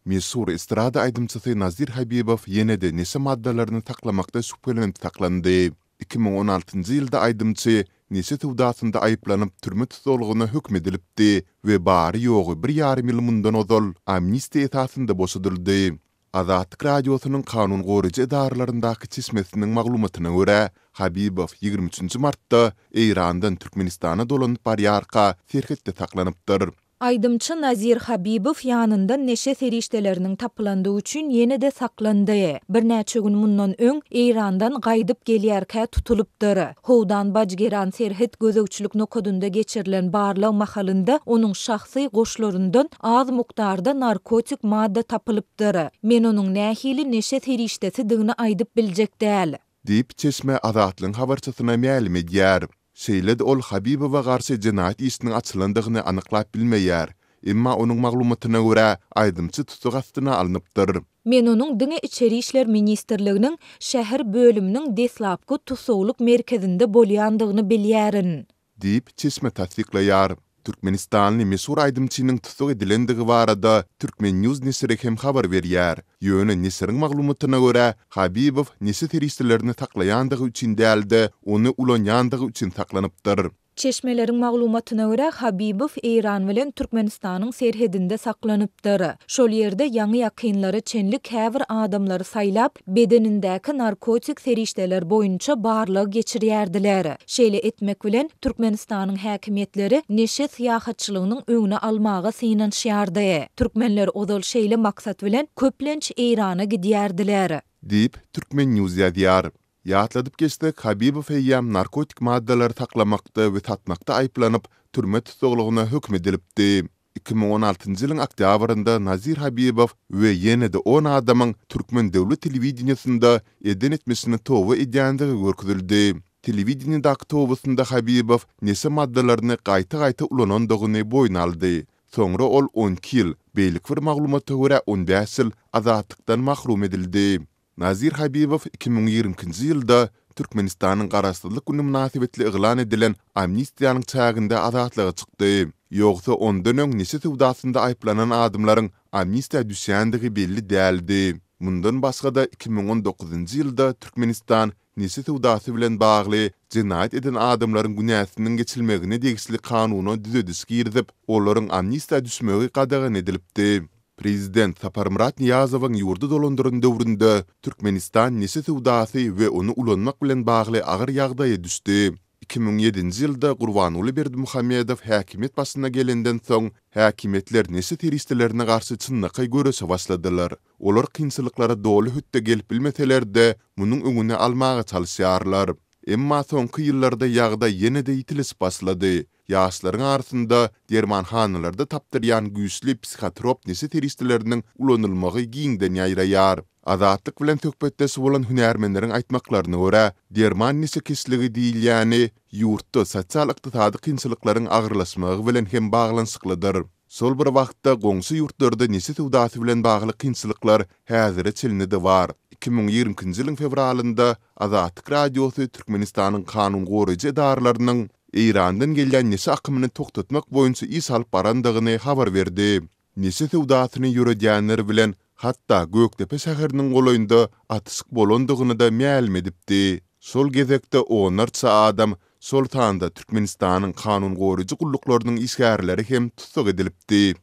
Meşhur estrada aýdymçysy Nazir Habibow ýene-de neşe maddalaryny saklamakda şübhelenip saklandy. 2016-njy ýylda aýdymçy neşe söwdasynda aýyplanyp türme tussaglygyna höküm edilipdi we bary-ýogy bir ýarym ýyl mundan ozal amnistiýa esasynda boşadyldy. Azatlyk Radiosynyň kanun goraýjy edaralaryndaky çeşmesiniň maglumatyna görä, Habibow 23-nji martda Eýrandan Türkmenistana dolanyp barýarka serhetde saklanypdyr. Aýdymçy Nazir Habibow ýanyndan neşe serişdeleriniň tapylandygy üçin ýene-de saklandy. Birnäçe gün mundan öň Eýrandan gaýdyp gelýärkä tutulypdyr. Howdan-Bajgeran serhet gözegçilik nokadynda geçirilen barlag mahalynda onuň şahsy goşlaryndan az mukdarda narkotik madda tapylypdyr. Men onuň nähili neşe serişdesidigini aýdyp biljek däl. Diýip, çeşme Azatlygyň habarçysyna mälim edýär. Şeýle-de ol Habibowa garşy jenaýat işiniň açylandygyny anyklap bilmeýär. Emma onuň maglumatyna görä, aýdymçy tussag astyna alnypdyr. Men onuň diňe Içeri işler ministrliginiň şäher bölüminiň deslapky tussaglyk merkezinde bolýandygyny bilýärin. Diýip, çeşme tassyklaýar. Türkmenistanly meşhur aýdymçynyň tussag edilendigi barada Turkmen. News neşiri hem habar berýär. Ýöne neşiriň maglumatyna görä, Habibow neşe serişdelerini saklaýandygy üçin däl-de, ony ulanýandygy üçin saklanypdyr. Çeşmeleriň maglumatyna görä, Habibow Eýran bilen Türkmenistanyň serhedinde saklanypdyr. Şol ýerde ýaňy-ýakynlara çenli käbir adamlary saýlap, bedenindäki narkotik serişdeler boýunça barlag geçirýärdiler. Şeýle etmek bilen, Türkmenistanyň häkimiýetleri neşe syýahatçylygynyň öňüni almaga synanyşýardy. Türkmenler ozal şeýle maksat bilen köplenç Eýrana gidýärdiler. Diýip, Turkmen. News ýazýar. Ýatladyp geçsek, Habibow eýýäm narkotik maddalary saklamakda we satmakda aýyplanyp, türme tussaglygyna höküm edilipdi. 2016-njy ýylyň oktýabrynda Nazir Habibow we ýene-de on adamyň türkmen döwlet telewideniýesinde eden etmişine toba edýändigi görkezildi. Telewideniýedäki tobasynda Habibow neşe maddalaryny gaýta-gaýta ulanandygyny boýun aldy. Soňra ol 12 ýyl, beýleki bir maglumata görä 15 ýyl azatlykdan mahrum edildi. Nazir Habibow 2022-nji ýylda Türkmenistanyň Garaşsyzlyk güni mynasybetli yglan edilen amnistiýanyň çäginde azatlyga çykdy. Ýogsa ondan öň neşe söwdasynda aýyplanan adamlaryň amnistiýa düşýändigi belli däldi. Mundan başga-da 2019-njy ýylda Türkmenistan neşe söwdasy bilen bagly jenaýat eden adamlaryň günäsiniň geçilmegine degişli kanuna düzediş girizip, olaryň amnistiýa düşmegi gadagan edilipdi. Prezident Saparmyrat Nyýazowyň ýurdy dolandyran döwründe Türkmenistan neşe söwdasy we ony ulanmak bilen bagly agyr ýagdaýa düşdi. 2007-nji ýylda Gurbanguly Berdimuhamedow häkimiýet başyna gelenden soň, häkimiýetler neşe serişdelerine garşy çynlakaý göreşe başladylar. Olar kynçylyklara doly hötde gelip bilmeseler-de, munuň öňüni almaga çalyşýarlar. Emma soňky ýyllarda ýagdaý ýene-de ýitileşip başlady. Ýaşlaryň arasynda dermanhanalarda tapdyrýan güýçli psihotrop neşe serişdeleriniň ulanylmagy giňden ýaýraýar. Azatlyk bilen söhbetdeş bolan hünärmenleriň aýtmaklaryna görä, derman neşekeşligi diýilýäni ýurtda sosial-ykdysady kynçylyklaryň agyrlaşmagy bilen hem baglanyşyklydyr. Şol bir wagtda, goňşy ýurtlarda neşe söwdasy bilen bagly kynçylyklar häzire çenli-de bar. 2022-nji ýylyň fewralynda Azatlyk Radiosy Türkmenistanyň kanun goraýjy edaralarynyň Eýrandan gelýän neşe akymyny togtatmak boýunça iş alyp barandygyny habar berdi. Neşe söwdasyny ýöredýänler bilen hatda Gökdepe şäheriniň golaýynda atyşyk bolandygyny-da mälim edipdi. Şol gezekde onlarça adam, şol sanda Türkmenistanyň kanun goraýjy gulluklarynyň işgärleri hem tussag edilipdi.